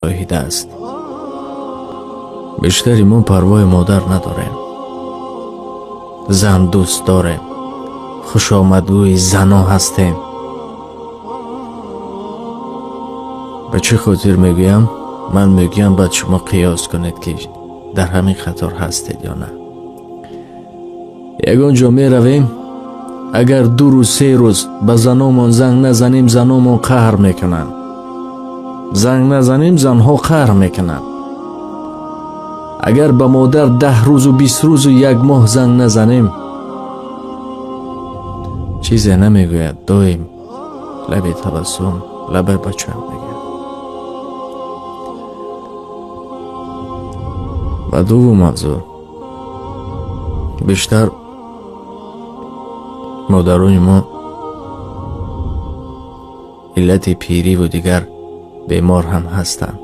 Алоҳида аст. Бештари мо парвои модар надорем, зан дӯст дорем, хушомадгӯи зано ҳастем. Ба чӣ хотир мегӯям? Ман мегӯям, баъд шумо қиёс кунед, ки дар ҳамин қатор ҳастед ё на. Ягон ҷо меравем, агар 2 рӯз, 3 рӯз ба заномон занг назанем, заномон қаҳр мекунанд. Занг назанем, занҳо қаҳр мекунанд. Агар ба модар 10 рӯзу 20 рӯзу як моҳ занг назанем, чизе намегӯяд, доим лаби табассум, лабаи бачаам мегӯяд. Ва дуввум мавзӯъ: бештар модарони мо иллати пириву дигар бемор ҳам ҳастанд.